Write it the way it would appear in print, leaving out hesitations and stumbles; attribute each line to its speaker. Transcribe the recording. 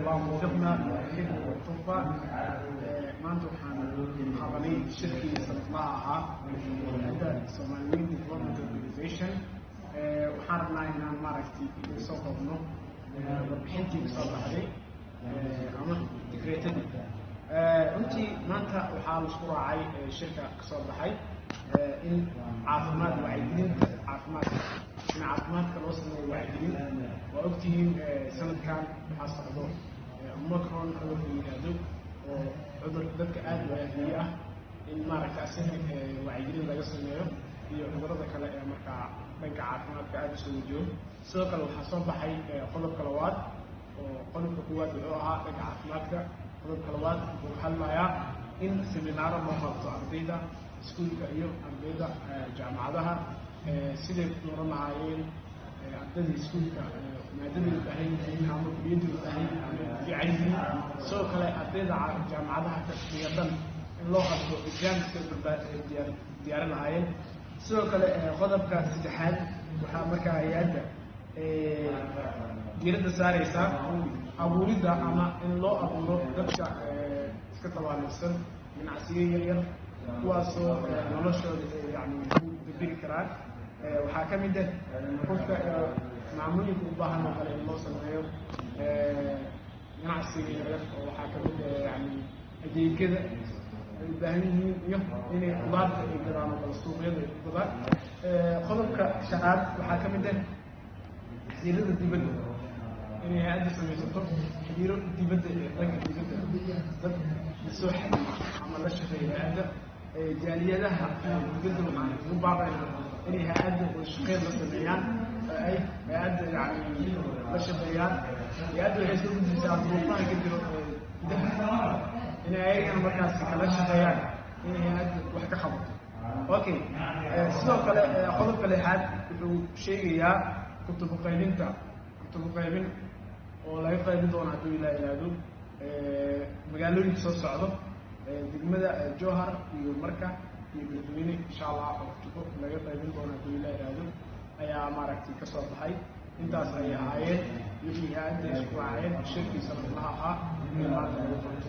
Speaker 1: اللهم وفقنا لما تحب وترضى. Maanta waxaan qabanay shirkii sanadlaha ahaa hay'adda Somali Development Organization. Waxaan rabnaa inaan maaragtay idin soo koobno warbixintii kasoo baxday ama digreetadii. Runtii maanta waxaa laisku raacay shirka kasoo baxay in caafimaad, wacyigelinta caafimaadka, in caafimaadka loo sameeyo wacyigelin. Waa ogtihiin, sanadkan waxaa socdo Omicron cudurka yidhaahdo, oo cudur dadka aada u aafiyey ah, in maaragta asaga wacyigelin laga sameeyo iyo cudurada kale ee markaa dhanka caafimaadka aada usoo wajiho. Sidoo kale waxaa soo baxay qodobka labaad, oo qodobka koowaad wuxuu ahaa dhanka caafimaadka, qodobka labaad wuxuu ka hadlayaa in seminaaro loo qabto ardayda iskuulka iyo ardayda jaamacadaha, siday ku dooran lahaayeen ardayda iskuulka maadaday u baahan yihiin ama kuliyadda u baahan yihiin ama fiican yihiin. Sidoo kale ardayda jaamacadaha ka dhigadan in loo qabto examska diyaarin lahaayeen. Sidoo kale qodobka saddexaad waxaa markaa hay-adda diiradda saareysaa abuuridda ama in loo abuuro dadka iska tabaalaysan ganacsiyo yaryar, kuwaasoo noloshooda yani ku dabiri karaan. Waxaa ka mid ah qofka maamooyinka u baahan oo kale in loo sameeyo ganacsiga yaryar, oo waxaa ka mid ah yani adeegyada ay u baahan yihiin iyo inay qudaarta ay gadaan oo kale, suuqyada ay ku gadaan. Qodobka shanaad waxaa ka mid ah xiriirada dibadda, inay hay-adda samaysato xiriiro dibadda ee dhanka dibadda, dad lasoo xiriiro ama la shaqeeya hay-adda. Jaaliyadaha dibadda waxaan ugu baaqaynaa inay hay-adda wada shaqeyn la sameeyaan, ay hay-adda yani la shaqeeyaan. Hay-adda waxay soo gudbisaa duruufaha ka jiro gudaha, inay ayagana markaas kala shaqeeyaan inay hay-adda wax ka qabato. Okay, sidoo kale qodobka lixaad wuxuu sheegayaa kutubo qaybinta, kutubo qaybin oo laga qaybin doono hadduu ilaa ilaado magaalooyinka soo socdo, degmada Jowhar iyo Marka iyo Beledweyne, insha Allah, oo kutubo laga qaybin doono hadduu ilaa ilaado ayaa maaragtay kasoo baxay. Intaas ayay ahaayeen wixii hay-adda isku raaceen shirkii sanadlaha ahaa ee maanta lagu qabto.